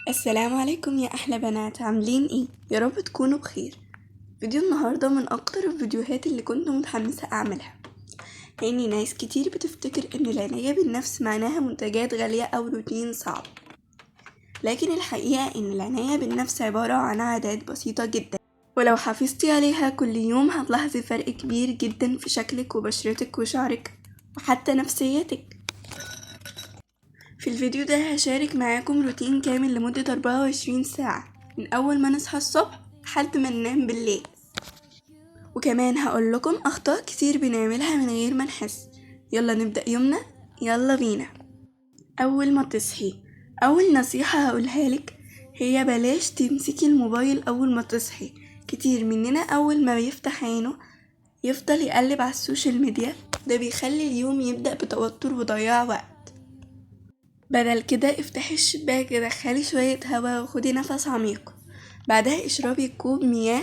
السلام عليكم يا احلى بنات، عاملين ايه؟ يا رب تكونوا بخير. فيديو النهارده من اكتر الفيديوهات اللي كنت متحمسه اعملها، لان ناس كتير بتفتكر ان العنايه بالنفس معناها منتجات غاليه او روتين صعب، لكن الحقيقه ان العنايه بالنفس عباره عن عادات بسيطه جدا، ولو حافظتي عليها كل يوم هتلاحظي فرق كبير جدا في شكلك وبشرتك وشعرك وحتى نفسيتك. في الفيديو ده هشارك معاكم روتين كامل لمدة 24 ساعة من أول ما نصحى الصبح لحد ما ننام بالليل، وكمان هقول لكم أخطاء كتير بنعملها من غير ما نحس. يلا نبدأ يومنا، يلا بينا. أول ما تصحي، أول نصيحة هقولها لك هي بلاش تمسكي الموبايل أول ما تصحي. كتير مننا أول ما بيفتح عينه يفضل يقلب على ال social media، ده بيخلي اليوم يبدأ بتوتر وضياع وقت. بدل كده افتحي الشباك، دخلي شوية هوا وخدي نفس عميق، بعدها اشربي كوب مياه.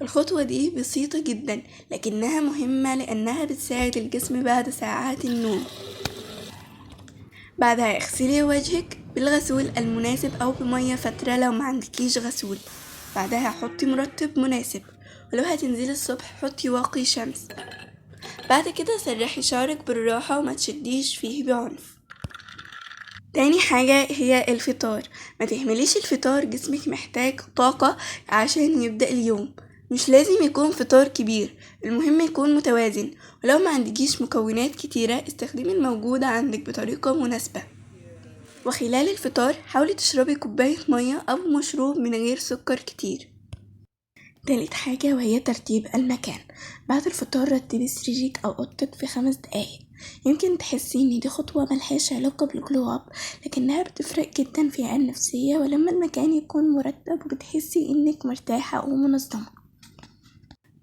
الخطوة دي بسيطة جدا لكنها مهمة لأنها بتساعد الجسم بعد ساعات النوم. بعدها اغسلي وجهك بالغسول المناسب أو بمية فترة لو ما عندكيش غسول. بعدها حطي مرطب مناسب، ولو هتنزلي الصبح حطي واقي شمس. بعد كده سرحي شعرك بالراحة وما تشديش فيه بعنف. تاني حاجة هي الفطار. ما تهمليش الفطار، جسمك محتاج طاقة عشان يبدأ اليوم. مش لازم يكون فطار كبير، المهم يكون متوازن، ولو ما عندكيش مكونات كتيرة استخدمي الموجود عندك بطريقة مناسبة. وخلال الفطار حاولي تشربي كوباية مية أو مشروب من غير سكر كتير. تالت حاجة وهي ترتيب المكان. بعد الفطار رتبي سريرك أو أوضتك في 5 دقايق. يمكن تحسي إن دي خطوة ملهاش علاقة بال glow up، لكنها بتفرق جدا في النفسية، ولما المكان يكون مرتب وبتحسي إنك مرتاحة ومنظمة.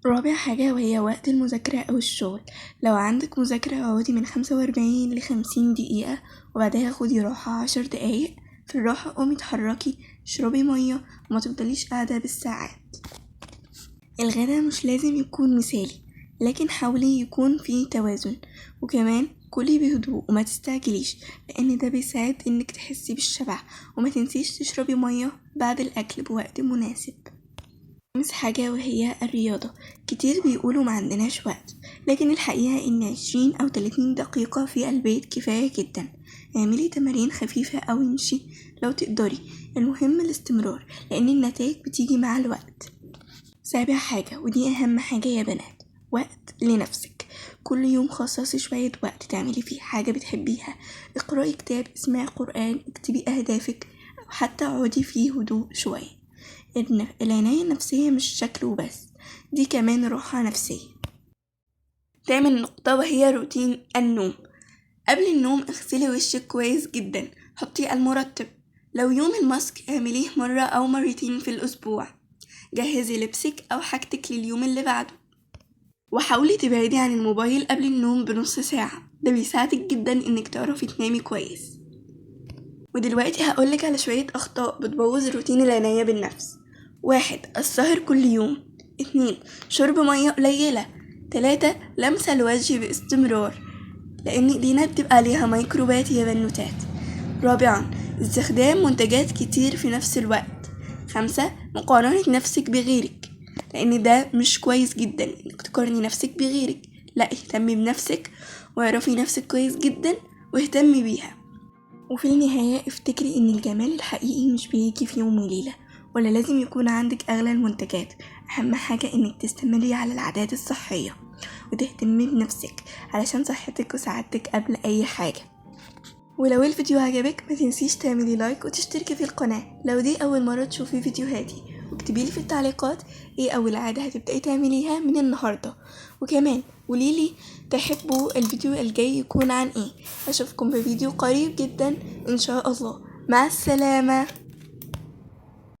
رابع حاجة وهي وقت المذاكرة أو الشغل. لو عندك مذاكرة اقعدي من 45 ل50 دقيقة، وبعدها خدي راحة 10 دقايق. في الراحة قومي اتحركي، اشربي مية، وما تفضليش قاعدة بالساعات. الغدا مش لازم يكون مثالي، لكن حاولي يكون فيه توازن، وكمان كلي بهدوء وما تستعجليش، لان ده بيساعد انك تحسي بالشبع. وما تنسيش تشربي مية بعد الاكل بوقت مناسب. خامس حاجة وهي الرياضة. كتير بيقولوا ما عندناش وقت، لكن الحقيقة ان 20 او 30 دقيقة في البيت كفاية جدا. اعملي تمارين خفيفة او امشي لو تقدري، المهم الاستمرار لان النتائج بتيجي مع الوقت. سابع حاجة ودي اهم حاجة يا بنات، وقت لنفسك. كل يوم خصصي شوية وقت تعملي فيه حاجة بتحبيها، اقرأي كتاب، اسمعي قرآن، اكتبي أهدافك، أو حتى اقعدي في هدوء شوية. العناية النفسية مش شكل وبس، دي كمان راحة نفسية. تامن نقطة وهي روتين النوم. قبل النوم اغسلي وشك كويس جدا، حطي المرطب. لو يوم الماسك اعمليه مرة أو مرتين في الأسبوع. جهزي لبسك أو حاجتك لليوم اللي بعده، وحاولي تبعدي عن الموبايل قبل النوم بنص ساعة، ده بيساعدك جدا انك تعرفي تنامي كويس. ودلوقتي هقولك على شوية أخطاء بتبوظ روتين العناية بالنفس. 1، السهر كل يوم. 2، شرب مية قليلة. 3، لمس الوجه باستمرار، لأن ايدينا بتبقى عليها ميكروبات يا بنوتات. 4، استخدام منتجات كتير في نفس الوقت. 5، مقارنة نفسك بغيرك، لأن ده مش كويس جدا انك تقارني نفسك بغيرك. لا، اهتمي بنفسك واعرفي نفسك كويس جدا واهتمي بيها. وفي النهاية افتكري ان الجمال الحقيقي مش بيجي في يوم وليلة، ولا لازم يكون عندك اغلى المنتجات. اهم حاجة انك تستمري على العادات الصحية وتهتمي بنفسك علشان صحتك وسعادتك قبل اي حاجة. ولو الفيديو عجبك ما تنسيش تعملي like وتشتركي في القناة لو دي اول مرة تشوفي فيديوهاتي، واكتبيلي في التعليقات ايه اول عادة هتبدأي تعمليها من النهاردة، وكمان قوليلي تحبوا الفيديو الجاي يكون عن ايه. اشوفكم في فيديو قريب جدا ان شاء الله. مع السلامة.